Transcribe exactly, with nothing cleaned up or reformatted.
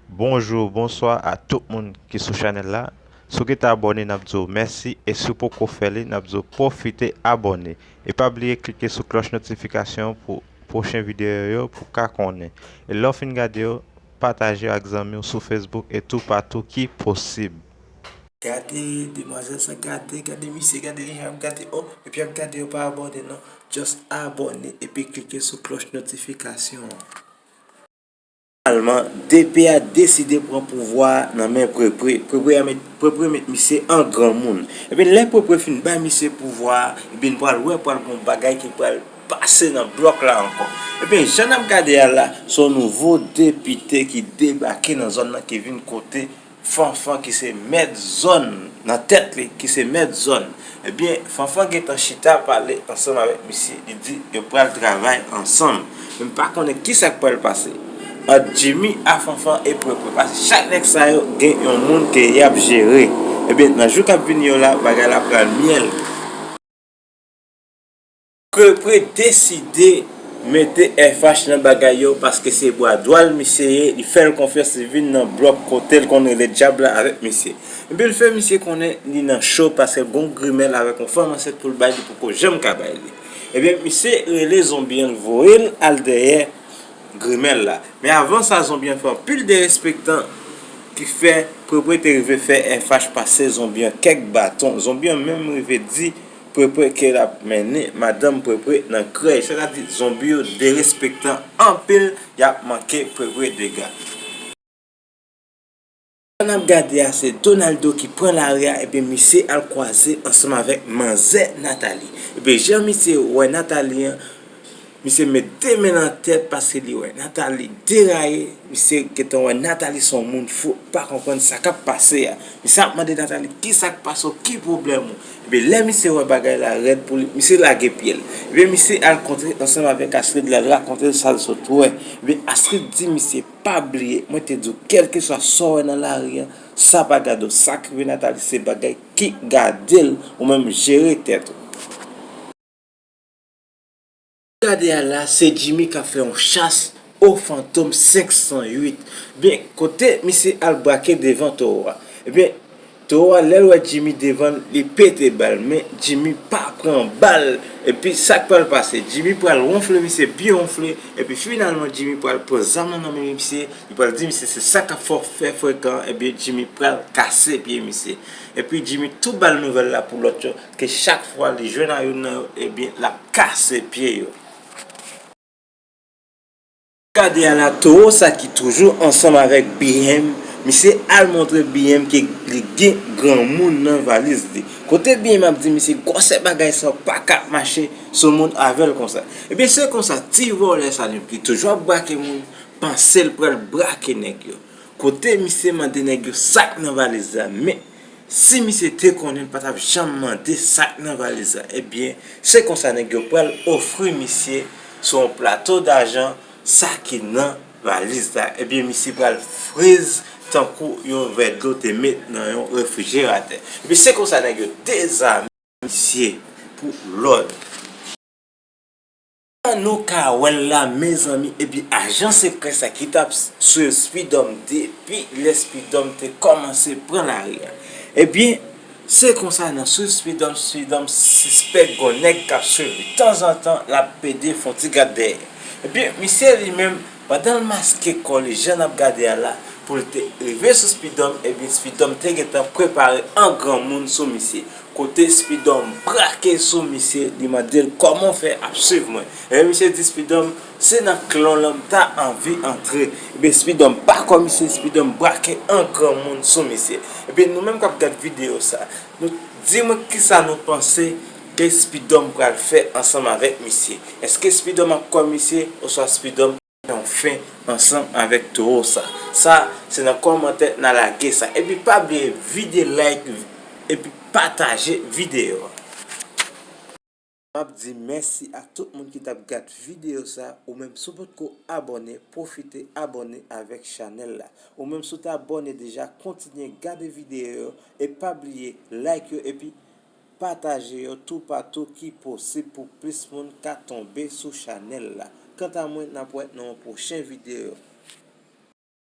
Bonjou, bonswa a tout moun ki sou chanèl la. Si w gentan abòne, n ap di w mèsi, e si w poko fè li, n ap di w pwofite abòne. E pa bliye klike sou klòch notifikasyon pou pwochen videyo yo pou w ka konnen. E lè w fin gade yo, pataje yo ak zanmi w sou Facebook e toupatou ki posib. Gade demwazèl sa, gade, gade misye, gade li jan ap gade, oh, epi ap gade yo pa abòne non. Just abòne epi klike sou klòch notifikasyon an. Finalman, D P a deside pran pouvwa a nan men Prepre. Prepre a met, Prepre met misye an granmoun. Ebyen, lè Prepre fin bay misye pouvwa a, ebyen, n pral wè pral gon bagay ki pral pase nan blòk la ankò. Ebyen, jan n ap gade a la, se yon nouvo depite ki debake nan zòn nan, ki vin kote Fanfan ki se mèt zòn nan tèt li, ki se mèt zòn. Ebyen, Fanfan gentan chita pale ansanm avèk misye. Li di yo pral travay ansanm. Men m pa konnen kisa k pral pase ant Jimmy a Fanfan e Prepre. Paske chak nèg sa yo gen yon moun ke y ap jere. Ebyen, nan jou k ap vini yo la, bagay la pral myèl. Prepre deside mete F H nan bagay yo paske se bra dwa l misye ye, li fè l konfyans, li vin nan blòk kote l konn rele dyab la avèk misye. Epi l fè misye konnen li nan cho paske l gon grimèl avèk yon fanm ansent pou l bay, li poko janm ka bay li. Ebyen, misye rele zonbi an, l voye l al dèyè grimèl la. Men avan sa, zonbi an fè anpil derespektan ki fè Prepre te rive fè F H pase zonbi an kèk baton. Zonbi an menm rive di Prepre ke l ap mennen madanm Prepre nan krèy. Sètadi zonbi yo derespektan anpil, y ap manke Prepre dega. Sa n ap gade a se Donaldo ki pran lari a, ebyen misye al kwaze ansanm avèk manzè Nathalie. Ebyen jan misye wè Nathalie an, misye met de men nan tèt paske li wè Nathalie deraye, misye gentan wè Nathalie se yon moun fou, pa konprann sa k ap pase a. Misye ap mande Nathalie kisa k pase w, ki pwoblèm ou. Ebyen lè misye wè bagay la rèd pou li, misye lage pye l. Ebyen misye al kontre ansanm avèk Astrid, l al rakonte l sa l sot wè. Ebyen Astrid di misye, pa bliye, mwen te di w, kèlkeswa sa w wè nan lari an, sa pa gade w. Sa k rive Nathalie se bagay ki gade l, ou menm jere tèt ou. Gade a la, se Jimmy k ap fè yon chas o fantom senk san uit. Ebyen, kote misye al brake devan towo a. Ebyen, towo a, lè l wè Jimmy devan l, li pete bal, men Jimmy pa pran bal. Epi sa k pral pase, Jimmy pral wonfle misye, byen wonfle, epi finalman Jimmy pral pran zam nan nan men misye, li pral di misye se sa k ap fè w fè frekan, ebyen Jimmy pral kase pye misye. Epi Jimmy tou ba l nouvèl la pou lòt yo, ke chak fwa li jwenn a youn nan yo, ebyen l ap kase pye yo. Gade a la, towo sa ki toujou ansanm avèk B M, misye al montre B M ke li gen granmoun nan valiz li. Kote B M ap di misye gwosè bagay sa pa ka mache sou moun avè l konsa. Ebyen se konsa, ti vòlè sa li toujou ap brake moun, panse l pral brake nèg yo. Kote misye mande nèg yo sa k nan valiz la, men si misye te konnen, l pa t ap janm mande sa k nan valiz la. Ebyen, se konsa nèg yo pral ofri misye sou yon plato dajan sa ki nan valiz la. Ebyen, misye pral friz tankou yon vè dlo te met nan yon refrijeratè. Ebyen, se konsa nèg yo dezame misye pou lòd. Jan nou ka wè l la, mezanmi, epi ajan sekrè sa ki t ap swiv Speedom depi lè Speedom te kòmanse pran lari a. Ebyen, se konsa nan swiv Speedom, Speedom sispèk gon nèg k ap swiv li. Tanzantan, l ap pede fè yon ti gad dèyè. Ebyen, misye li menm, pandan l maske kò li, jan n ap gade a la, pou l te rive sou Speedom, ebyen, Speedom te gentan prepare an granmoun sou misye. Kote Speedom brake sou misye, li mande l kòman w fè ap swiv mwen. Ebyen misye di Speedom, se nan klan w lan m ta anvi antre. Ebyen Speedom pa kwè misye, Speedom brake an granmoun sou misye. Ebyen nou menm k ap gad videyo sa, nou di mwen kisa nou panse ke Speedom pral fè ansanm avèk misye. Èske Speedom ap kwè misye oswa Speedom yon fen ansanm avèk towo sa. Sa, se nan kòmantè n a lage sa. Epi pa bliye vide like epi pataje videyo a. M ap di mèsi a tout moun ki t ap gad videyo sa. Ou menm si w potko abòne, pwofite abòne avèk chanèl la. Ou menm si w te abòne deja, kontinye gade videyo yo e pa bliye like yo epi pataje yo toupatou ki posib pou plis moun ka tonbe sou chanèl la. Kanta mwen, n ap wè nan yon pwochen videyo.